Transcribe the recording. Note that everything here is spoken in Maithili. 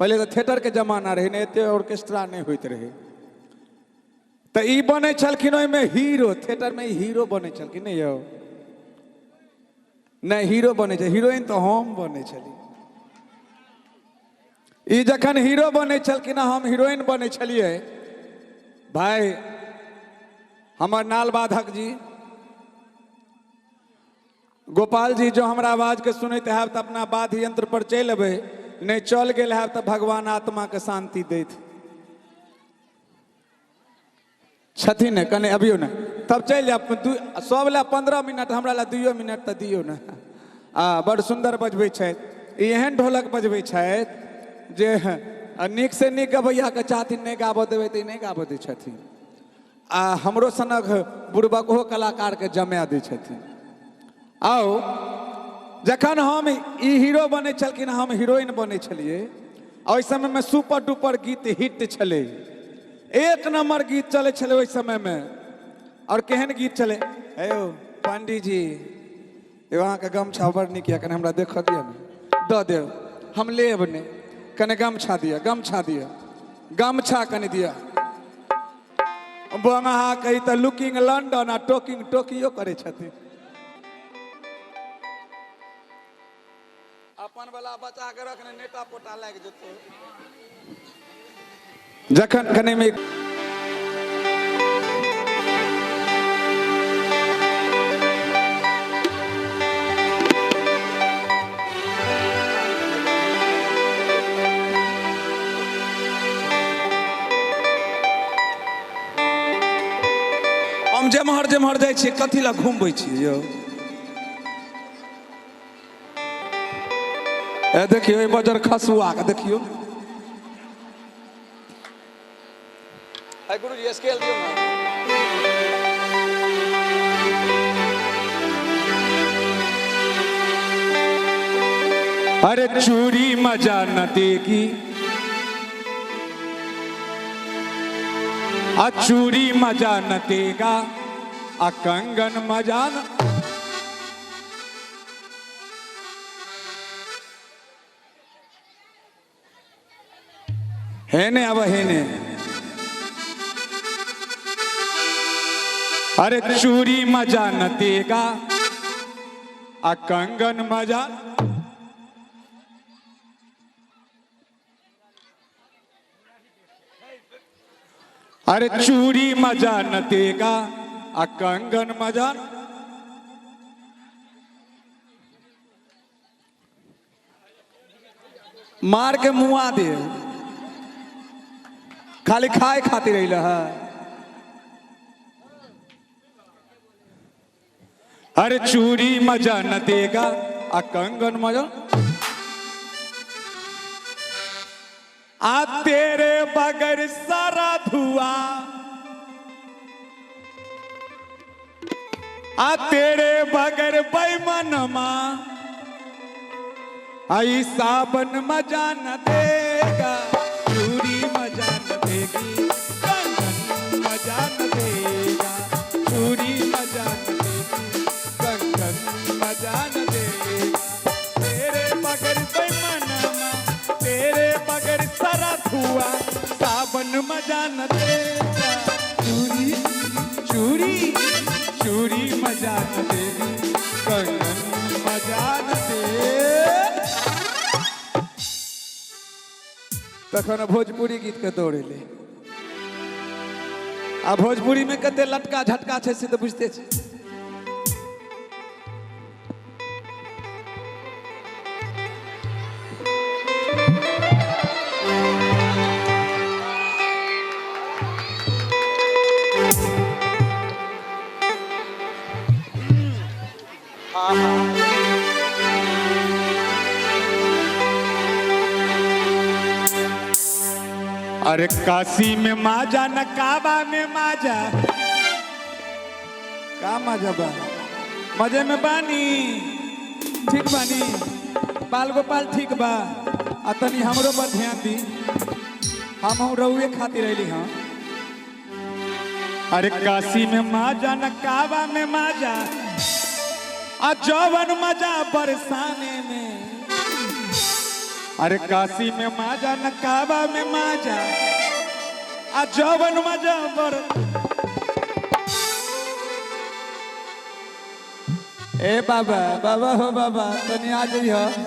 पहिले तऽ थिएटरके जमाना रहै, नहि एते ऑर्केस्ट्रा नहि होइत रहै। तऽ ई बनै छलखिन ओहिमे हीरो, थिएटरमे हीरो बनै छलखिन। नहि यौ, नहि हीरो बनै छै, हीरोइन तऽ हम बनै छली। ई जखन हीरो बनै छलखिन, हम हीरोइन बनै छलियै। भाय हमर नाल बाधक जी गोपाल जी, जो हमरा आवाज के सुनैत हैब तऽ अपना वाद्य यंत्र पर चलि अबै, नहि चल गेल हैब तऽ भगवान आत्मा के शांति दैत छथिन ने। कने अबियौ ने, तब चलि जायब। सब लए 15 मिनट, हमरा लए 2 मिनट तऽ दियौ ने। आ बड़ सुन्दर बजबै छथि। ई एहन ढोलक बजबै छथि जे नीक से नीक गबैयाके चाहथिन नहि गाबऽ देबै तऽ ई नहि गाबऽ दै छथिन। आ हमरो सनक बुड़बकहो कलाकारके जमा दै छथिन। आउ जखन हम ई हीरो बनै छलखिन, हम हीरोइन बनै छलियै, ओहि समयमे सुपर डुपर गीत हिट छलै, एक नंबर गीत चलै छलै ओहि समयमे। आओर केहन गीत छलै। हे यौ पंडीजी, एगो अहाँके गमछा बड़ नीक यऽ, कने हमरा देखऽ दिअ ने, दऽ देब, हम लेब नहि, कने गमछा दिअ, गमछा दिअ, गमछा कने दिअ। बंगहा कही तऽ लुकिंग लंडन आ टॉकिंग टोकियो करै छथिन। अपन वाला बचा के रखने, नेटा पोटा लागि जेतौ। जखन कने में हम जेम्हर जेम्हर जाइ छियै, कथी लए घुमबै छियै यौ? ए देखियौ, एहि बजर खसुआ के देखियौ। गुरुजी स्केल दियौ ने। अरे चूड़ी मजा न देगी, आ चूड़ी मजा न देगा, आ कंगन मजा न। हे ने अब हे ने। अरे चूड़ी मजा न देगा, आ कंगन मजा। अरे चूड़ी मजा न देगा, आ कंगन मजा। मार के मुआ दे, खाली खाए खातिर अइल है। अरे चूड़ी मजा न देगा, आ कंगन मजा। आ तेरे बगैर सारा धुआ, आ तेरे बगैर बेईमानमा, आई सावन मजा न देगा, चूड़ी मजा न देगी, कंगन मजा न देगा, चूड़ी मजा न देगी, कंगन मजा न देगा। तेरे बगैर बेईमानमा, तेरे बगैर सारा धुआ, सावन मजा न देगा, चूड़ी चूड़ी चूड़ी मजा न देगी, कंगन मजा न दे। तखन भोजपुरी गीत के दौड़ एलै। आ भोजपुरी में कते लटका झटका छै से तऽ बुझते छै। अरे काशी में माजा न काबा में माजा, का मजा बा? मजे में बानी, ठीक बानी, बाल गोपाल ठीक बा। आ तनी हमरो पर ध्यान दी, हम रहुए खातिर अइली। हाँ, अरे काशी में माजा न काबा में माजा, आ जवन मजा बरसाने में, अरे काशी में माजा न काबा में माजा, आ जवन मजा बर। ए बाबा, बाबा हो बाबा, तनी आ जइह।